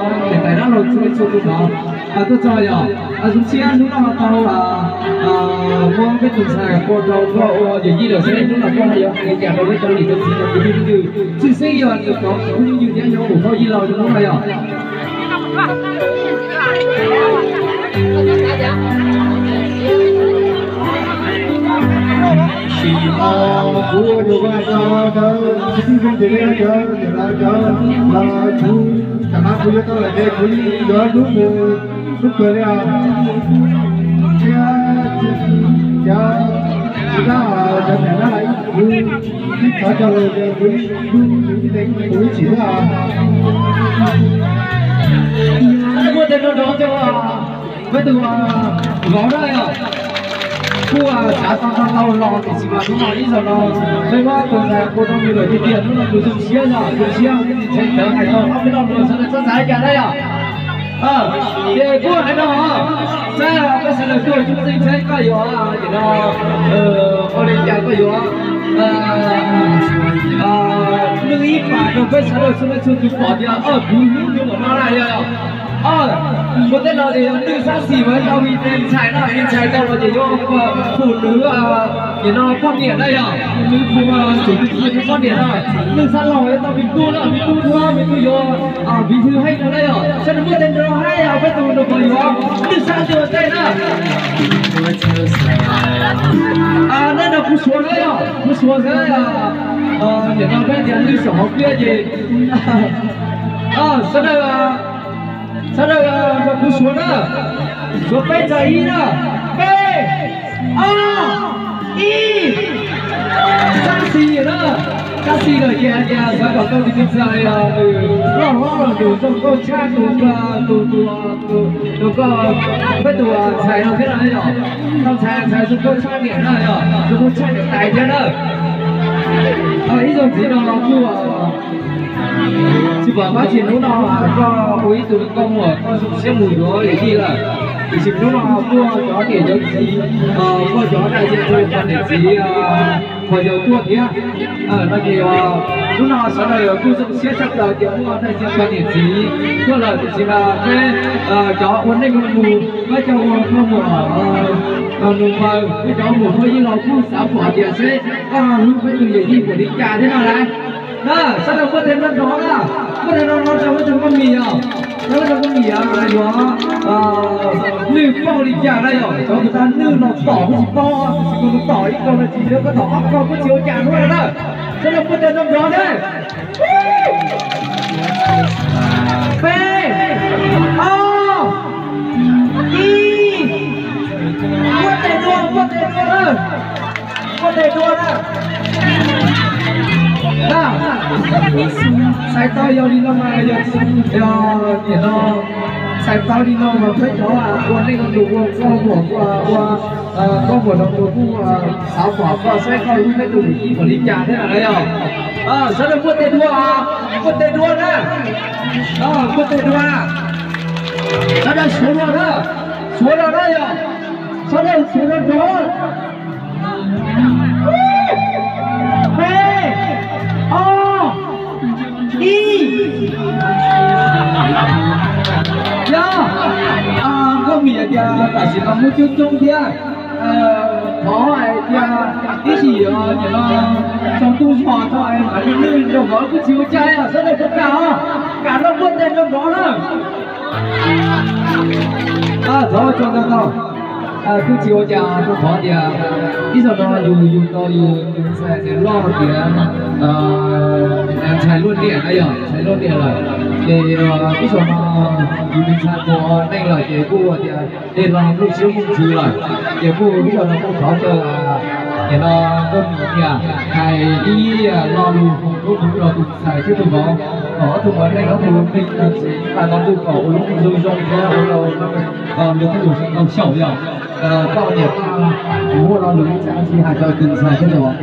Niam tais dab laug txhua leej txhua tus no tuaj txog yog, zoo siab hnub no tau muab peb tus ntxhais qua rau koj ua yawm yij lawm, seb hnub no koj hais yuav hais li cas rau peb cov niam cov txiv cov kwv tij neej tsa. Tshwj xeeb yog nws cov kwv tij neej tsa thiab nyob mus thauj yij laug zoo hnub no yog. Sim no kuv ua tus vaj no rau kwv tij neej tsa cov niam cov txiv los kuv, tam no kuv yuav tau lawm ces kuv yuav lub mus lub kawg li os. Thiab cov txiv dab cov niam dab los ib kuv ib thov coj los ces kuv ib kuv ib txhis xwb os. Muaj tej no rov coj peb tus vauv na yog, kuj xav tau tau los tiam sis mas hnub no ib zaug no peb muab tus ntxhais qua rau nws lawm tiag tiag, hnub no nws zoo siab yog zoo siab, peb tsis ntshai tsawv hais tau ob peb lo lus sawv daws txhob xav cas na yog. Ces kuj hais no, saib peb sawv daws tuaj tsis txheej saib koj yuav nim no ua li cas, koj yuav nws ib pas rau peb sawv daws txhua leej txhua tus pom tias kuv hlub nws npaum no na yog. Ua tej laus tias yog nws xab xis mas tau vim ntxhais no, vim ntxhais tau los ces yuav ua phum nws nim no poj niam na yog, nws phum txum nws poj niam na, nws xab laug yuav tau vim tug na, vim tug no vim tug yuav vim hwj heej no na yog, sawv daws muaj tej nrog haib peb tus nrog pog yuav nws xab xis ua ntej na. Nej nrog kuv suav na yog, kuv suav xwb, nim no peb tias nws saum hauv pliaj ces sawv daws, sawv daws nrog kuv suav na, suav peb tsa ib na, peb, ob, ib, xab xis na, xab xis lawm ces hais tias xav kom tau tus ntxhais nws loj hlob los nws zoo nkauj tshaj tus, tus, tus, tus koj, peb tus ntxhais no thiab na yog, tau ntxhais ntxhais zoo nkauj tshaj niam na yog, zoo nkauj tshaj niam tais thiab na. Ib zaug ntxiv no kuj tsis pom qab tsis hnub no koj ua ib tug nkauj muam koj zoo siab mus yuav yij lawm, tiam sis hnub no kuj cov niam cov txiv, kuj cov dais cia rau cov niam txiv pog yawg tuaj thiab no ces hnub no sawv daws kuj zoo siab tshaj plaws tias muaj dais cia cov niam txiv tuaj lawm, tiam sis mas peb cov ua neej ua mus, peb cov ua nkauj muam nus npaws, peb cov ua muam phauj yij laus kuj xav pom tias seb koj hlub peb tus yawm yij npaum li cas thiab no lauj. Na, sawv daws muaj tej nrov nrov na, muaj tej nrov nrov rau peb tus nkauj mis os, rau peb tus nkauj mis yuav nws pauj li cas na yog, cov kuv tau nws los tom kuj tsis paub, tiam sis kuv tus tom ib kaug no tsis yog koj tom ob kaug kuj tsis ua cas hnub no na. Sawv daws muaj tej nrov nrov na. Peb, ob, ib, muaj tej dua, muaj tej dua na, muaj tej dua na. Txhais tau yog li no mas yog, yog tiam no txhais tau li no mas peb cov ua neej ua tus ua nkauj muam, ua nkauj muam no tus kuj xav pom koj saib koj hlub peb tus yawm yij npaum li cas thiab na yog. Sawv daws muaj tej dua, muaj tej dua na, muaj tej dua na. Sawv daws suav los na, suav los na yog, sawv daws suav los nrov. Peb, ob, ib. Yog, nkauj mis tias tam sim no muaj coob coob thiab, thov hais tias ib sim nim no tsaus ntuj zog tso mam li nrog vauv kuj tsis ua cas, sawv daws puas kam os, kam los muaj tej nrov nrov na. Thov tso ntau ntau, kuj tsis ua cas, rau qhov tias ib zaug no yus yug tau yus tus ntxhais loj tiav, ntxhais luaj niam na yog, ntxhais luaj niam lawm, ces ib zaug no yus tus ntxhais puas neej lawm ces kuj ua tias dej los lub siab muaj ntsws lawm, ces kuj ib zaug no kuj thov caw nim no nkauj mis niam hais ib lo lus foom koob hmoov rau tus ntxhais thiab tus vauv kom ob tug muaj neej ob tug neej tag ntxiv tag no kuj kom ua lub neej zoo zoo thiab ua rau nws kuj mus tau xyaum yog. Koj niam, kuv muaj lo lus ib tsam tsis hais rau tus ntxhais thiab tus vauv.